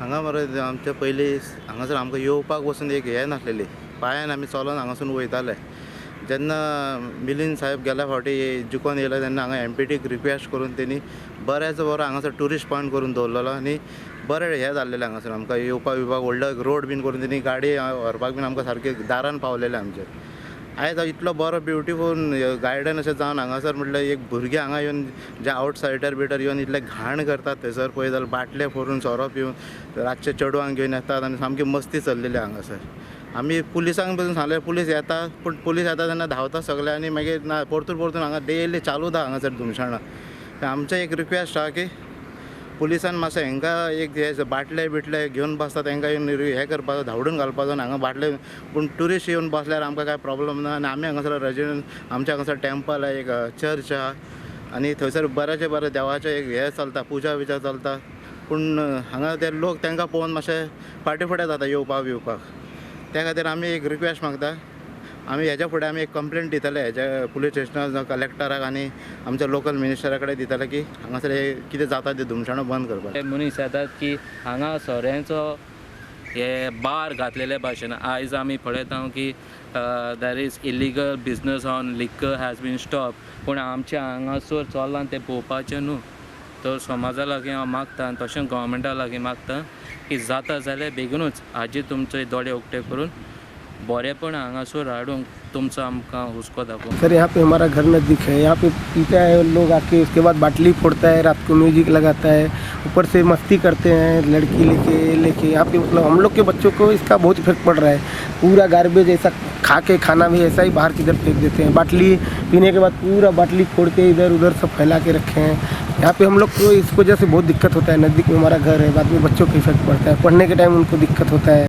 हांगा मरे आमचे पयलीं हांगासर आमकां येवपाक वचून एक हें नासलेली, पांयान आमी चलोन हांगासून वयताले. जेन्ना मिलिंद साहेब गेल्या फावटी जिखोन येयले तेन्ना हांगा एमपीटीक रिक्वेस्ट करून तेणी बऱ्याच बरो हांगासर ट्युरिस्ट पॉयंट करून दवरलेलो आनी बरें हें जाल्लेलें हांगासर आमकां येवपाक बिवपाक व्हडलो रोड बीन करून तेणी गाडी व्हरपाक बीन आमकां सारकें दारान पावलेलें आमचें. आयज इतलो बरो ब्युटिफूल गार्डन अशें जावन हांगासर म्हटल्यार एक भुरगे हांगा येवन जे आवटसायडर बिटर येवन इतले घाण करतात थंयसर पळयत जाल्यार बाटले फोडून सोरो पिवन रातचे चेडवांक घेवन येतात आनी सामकी मस्ती चल्लेली हांगासर. आमी पुलिसांक पसून सांगलें, पुलीस येता पूण पुलीस येता तेन्ना धांवता सगळे आनी मागीर ना परतून परतून हांगा डेली चालूच आहा हांगासर धुमशणां. आमचें एक रिक्वेस्ट आहा की पुलिसान मातशें हांकां एक हे बाटले बिटले घेवन बसता तांकां येवन हें करपाचो, धांवडून घालपाचो आनी हांगा बाटले पूण ट्युरिस्ट येवन बसल्यार आमकां कांय प्रॉब्लम ना. आनी आमी हांगासर रेजिडंट, आमच्या हांगासर टेम्पल आहा, एक चर्च आहा आनी थंयसर बऱ्याचे बरें देवाचें एक हें चलता, पुजा बिजा चलता. पूण हांगा ते लोक तांकां पळोवन मातशें फाटीं फुडें जाता येवपाक बिवपाक. त्या खातीर आमी एक रिक्वेस्ट मागता, आमी हेज्या फुडें आमी एक कंप्लेंट दितले हेज्या पुलीस स्टेशनार कलेक्टराक आनी आमच्या लोकल मिनिस्टरा कडेन दितले की हांगासर हे कितें जाता ते धुमशणां बंद करपाक. मनीस येतात की हांगा सोऱ्यांचो हे बार घातलेले भाशेन आयज आमी पळयता की there is illegal business on liquor has been stop, पूण आमच्या हांगासर चल्लां तें पळोवपाचें न्हू. तर समाजा लागीं हांव मागता आनी तशें गोवोरमेंटा लागीं मागता की जाता जाल्यार बेगीनूच हाजेर तुमचे दोळे उक्ते करून बरेपण हांगासर हाडूंक तुमचो आमकां हुस्को दाखोवंक. सर यहाँ पे हमारा घर नज़दीक है, यहाँ पे पीता है लोग आके, उसके बाद बाटली फोड़ता है, रात को म्यूजिक लगाता है, ऊपर से मस्ती करते हैं लड़की लेके लेके. यहाँ पे मतलब हम लोग के बच्चों को इसका बहुत इफेक्ट पड़ रहा है. पूरा गार्बेज ऐसा खा के खाना भी ऐसा ही बाहर किधर फेंक देते हैं. बाटली पीने के बाद पूरा बाटली फोड़ के इधर उधर सब फैला के रखे हैं. यहाँ पे हम लोग को इसको वजह से बहुत दिक्कत होता है. नज़दीक में हमारा घर है, बाद में बच्चों को इफेक्ट पड़ता है, पढ़ने के टाइम उनको दिक्कत होता है.